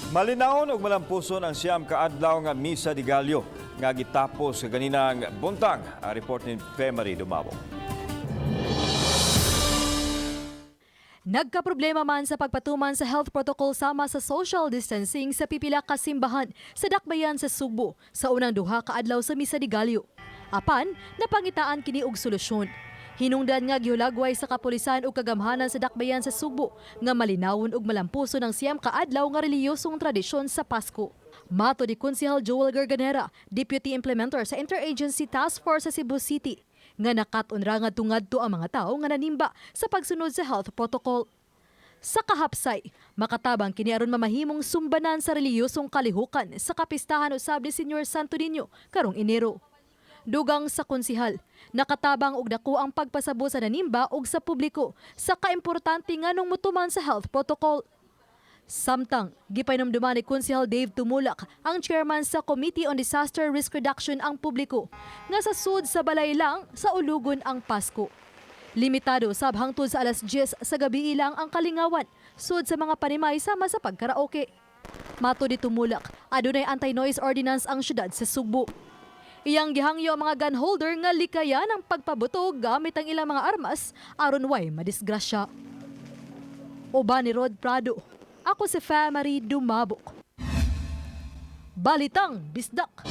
Malinawon ug malampuson ang 9 ka adlaw nga Misa de Gallo nga gitapos kaninang buntag. Ang report ni Femary Dumabo. Nagkaproblema man sa pagpatuman sa health protocol sama sa social distancing sa pipila ka simbahan sa dakbayan sa Sugbo sa unang 2 ka adlaw sa Misa de Gallo. Apan, napangitaan kini og solusyon. Hinungdan nga gihulagway sa kapulisan ug kagamhanan sa dakbayan sa Sugbo nga malinawon ug malampuson ang 9 ka adlaw nga reliyosong tradisyon sa Pasko. Matod ni Konsehal Joel Garganera, Deputy Implementer sa Interagency Task Force sa Cebu City, nga nakat-on ra nga tungadto ang mga tao nga nanimba sa pagsunod sa health protocol. Sa kahapsay, makatabang kini aron mamahimong sumbanan sa reliyosong kalihukan sa kapistahan usab ni Senyor Santo Niño karong Enero. Dugang sa konsihal, nakatabang og dako ang pagpasabot sa nanimba ug sa publiko sa kaimportante nganong mutuman sa health protocol. Samtang, gipahinumduman ni Konsehal Dave Tumulak, ang chairman sa Committee on Disaster Risk Reduction, ang publiko nga sa sud sa balay lang saulugon ang Pasko. Limitado sab hangtod sa alas 10 sa gabi lang ang kalingawan sud sa mga panimay sama sa pagkaraoke. Matod ni Tumulak, adunay anti-noise ordinance ang syudad sa Sugbo. Iyang gihangyo ang mga gun holder nga likayan ang pagpabuto gamit ang ilang mga armas aron way madisgrasya. Uban ni Rod Prado, ako si Famary Dumabok. Balitang Bisdak.